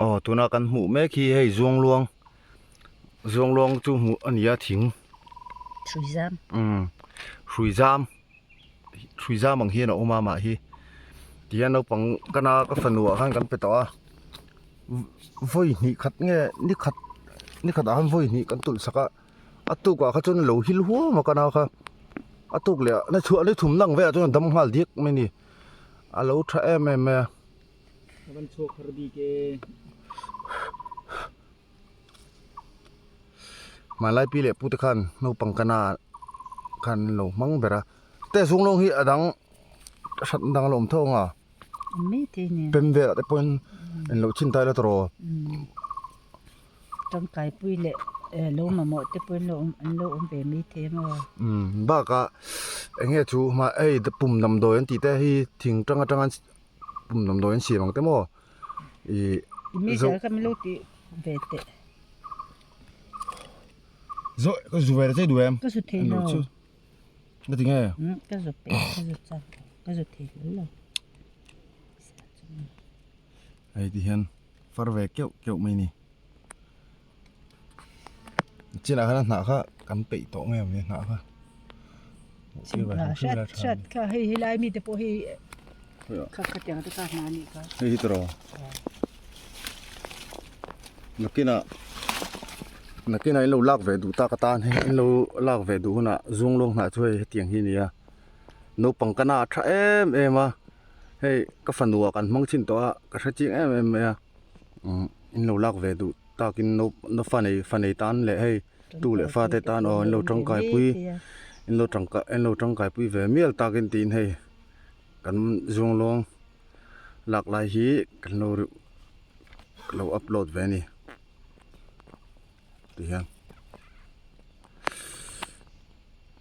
Aw tuna kan hmuh mek hi hei zuangluang zuangluang chu hmuh a ni a thing hrui zam umm hrui zam hrui zam ang hian a awm a mah hi tihian naupang ka na ka fanu ah khan kan pe tawh a vawi hnih khat nge ni khat ni khat ah khan vawi hnih kan tulh sak a a tuk ah kha chuan a lo hil huam a ka nau kha a tuk leh ah na chhuah ni thum lang velah chuan a dam nghal diak mai a ni a lo tha em em mai a. Hmanlai pi leh pute khan naupang kana khan an lo hmang ber a te zung lawng hi a dang hrat dang a lo awm tho ang a pem velah te pawhin an lo chhin tai la tawh tangkaipui leh lo mamawh te pawhin lo awm an lo awm ve mai thei a maw bakah eng nge chu hei pum damdawi an tih te hi thing tang atanga Pum damdawi an siam ang te maw ih Mi zo zel kha min lo tih ve teh. Zo ka zu ve che duh em? Ka zu thei lo. Ka ti nge? Ka zu pe ka zu chak ka zu thei hlel lo. Hei ti hian far ve keuh keuh mai ni. Chinah khan a hnah kha kan peih tawh ngei ang hnah kha. Hriat hriat kha hei helai mi te pawh hi kha khatiang te kha hna anih kha. Hei hi tiraw. Nakinah nakinah in lo lak ve duh tak atan hei in lo lak ve duh hunah zung lawng hnah chu hei hetiang hi a ni a. Naupang ka na a tha em em a hei ka fanu ah kan hmang chhin tawh a ka hre chiang em em mai a umm in lo lak ve duh. Takin no fa nei fa nei tan leh hei tu leh fa te tan aw an lo tangkai pui an lo tangkai an lo tangkai pui ve mial takin tiin hei kan zuang lawng lak lai hi kan lo lo upload ve a ni ti hian.